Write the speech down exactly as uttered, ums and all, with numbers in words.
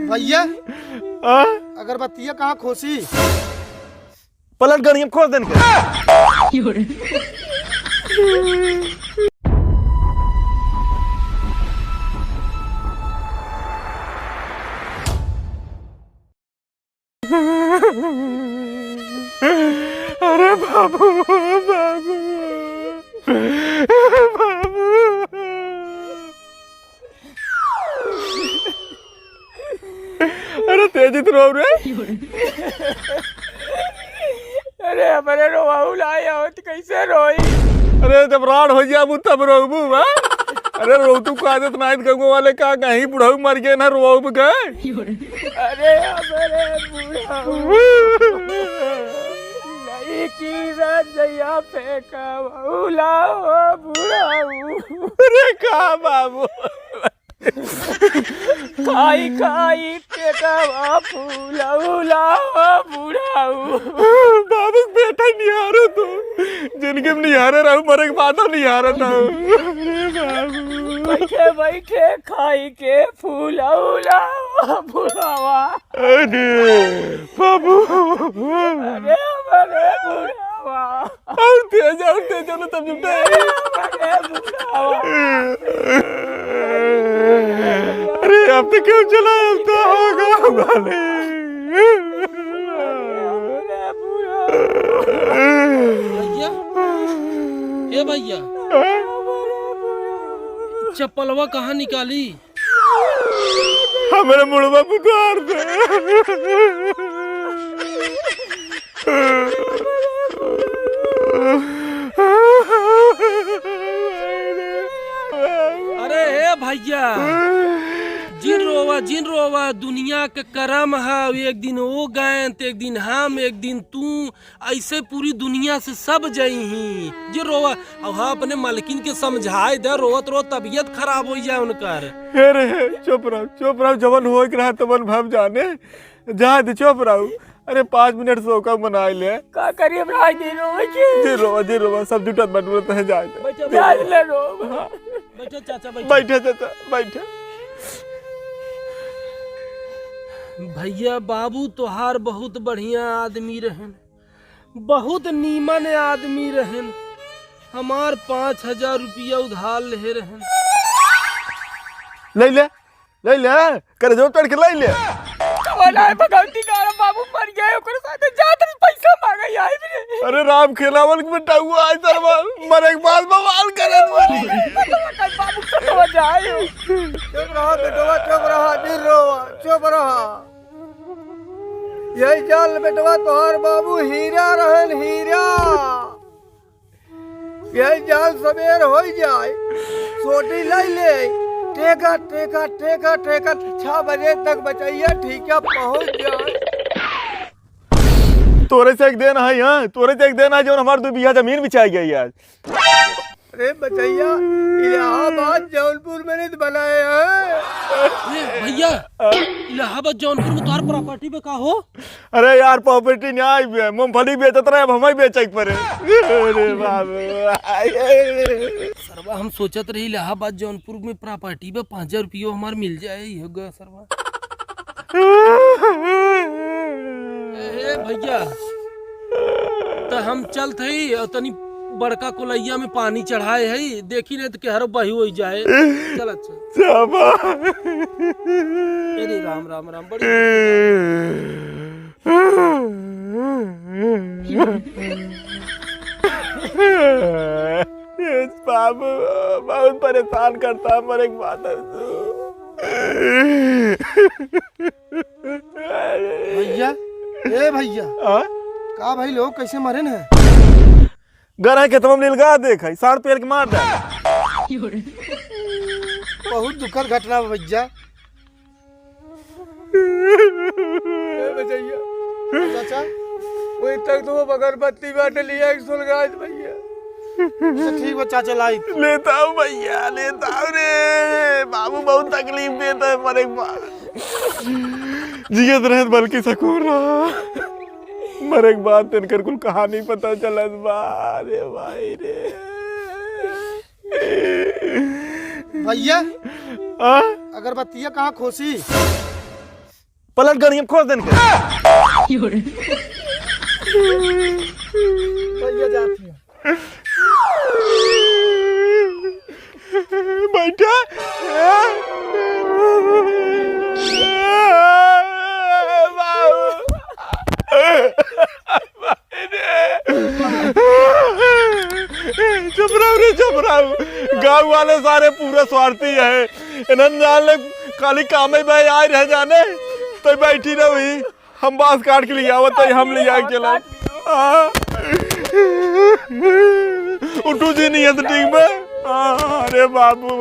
भैया, आ? अगरबत्तिया कहाँ खोसी? पलट गड़िया खोस देन के। अरे बाबू, बाबू, बाबू। अरे तेजी तो रो रे। अरे हमरे रोवाऊ लाई आवत कैसे रोई? अरे जब राड़ हो जाबू तब रोबू बा। अरे रोतू का आदत नाइत गंगो वाले का कहीं बुढ़ऊ मर गए ना रोबू गए। अरे हमरे बुढ़ऊ। नहीं की रात जइया फेंका उलाओ बुढ़ऊ। अरे का बाबू? खाई खाई पेटवा फूलौला बुढ़ऊ। बाबू के बेटा निहारो तो, जिनके में निहारे रहू, मरे के बाद निहारत हूँ। अरे बाबू। बैठे बैठे खाई के फूलौला बुढ़वा। अरे बाबू। अरे हमारे बुढ़वा। और तेज, और तेज, चलो तब जुटे। अरे बुढ़ावा। अरे अब तो क्यों चला चलता होगा हमारे? भैया, ए भैया, चप्पलवा कहाँ निकाली? हमरे मुड़वा पुकार दे। अरे हे भैया, जिन रोवा, जिन रोवा, दुनिया के करम है, एक दिन वो गए, तो एक दिन हम, एक दिन तू, ऐसे पूरी दुनिया से सब जइहीं। जे रोवा, अब हाँ, अपने मालकिन के समझाए दे, रोवत रोवत तबीयत खराब होइ जाए उनकर। हे रे, चुप रहो, चुप रहो, जवन होए के रहा तवन भव जाने। जाए दे, चुप रहो। अरे, पाँच मिनट से ओका मनाए ले। का करी अब, राय दे रोवे के? जे रोवा, जे रोवा, सब जुटत बटुरत है, जाए दे। बैठो, जाए ले रो। हाँ। बैठो चाचा, बैठो। बैठो चाचा, बैठो। भैया, बाबू तोहार बहुत बढ़िया आदमी रहन। बहुत नीमन आदमी रहन, हमार पाँच हजार रुपया उधार लेहे रहन। ले ले, ले ले, करे जो चढ़ के ले ले। कवन आए भगवती का बाबू मर गए, ओकरे साथे जात रहे पैसा मांगे आई रे। अरे राम खेलावन के बेटा हुआ है सरवा, मरे के बाद बवाल करे तू। बाबू सतवा जाए। चुप रहा बेटवा, चुप रहा, जिन रोवा, चुप रहा। यही जान बेटवा, तोहार बाबू हीरा रहन, हीरा। यही जान सबेर होइ जाए, सोटी लइ ले, टेका, टेका, टेका, टेका, छह बजे तक बचैया ठीका पहुँच जाए। तोरे से एक देन है, हाँ, तोरे से एक देन है, जौन हमार दो बीघा जमीन बिचाई गई आज। अरे बचैया, इलाहाबाद जौनपुर में नहीं तो बनाए हैं। ए, भैया, इलाहाबाद जौनपुर में तोहार प्रॉपर्टी पे का हो? अरे यार, प्रॉपर्टी नहीं आई बे, मूंगफली बेचत रहे, अब हमें बेचे के पड़े। अरे बाबू। सरवा, हम सोचत रही इलाहाबाद जौनपुर में प्रॉपर्टी पे पाँच हजार रुपयो हमार मिल जाए, ये हो गया सरवा। ए, ए, भैया, त हम चलत हई और तनी बड़का कोलैया में पानी चढ़ाए हई, देखी नहीं तो केहरो बही होइ जाए। चल, अच्छा। जाबा। अरे राम, राम, राम, बड़ी ए बाबू, बहुत परेशान करता है, मरे के बाद है तू। भैया, ए भैया, हाँ? का भाई लोग कैसे मरे न? घर है खेतवा में नीलगाय देख है, साढ़ पेल के मार दे। बहुत दुखद घटना बा भैया। ए बचैया। चाचा। वही तक तो वो अगरबत्ती बाटे लिया एक सुलगाज भैया। अच्छा, ठीक बा चाचा, लाई। लेता हूँ भैया, लेता हूँ रे। बाबू बहुत तकलीफ देता है मरे के बाद। जियत रहे बल्कि सकून रहा। मरे के बाद तेनकर कुल कहानी पता चलत बा। अरे भाई रे। भैया, आ? अगरबत्तिया कहाँ खोसी? पलट गड़ी, हम खोस देन के। भैया जाती है। बैठा। बाबू। चुप रहो रे, चुप रहो। गाँव वाले सारे पूरा स्वार्थी है। इन्हन जान ले, खाली कामे भाई आए रह जाने, तो बैठी रही। हम बांस काट के ले आवत है, हम ले आके चला। हाँ। उठू जी नहीं है तो ठीक बा। हाँ, अरे बाबू।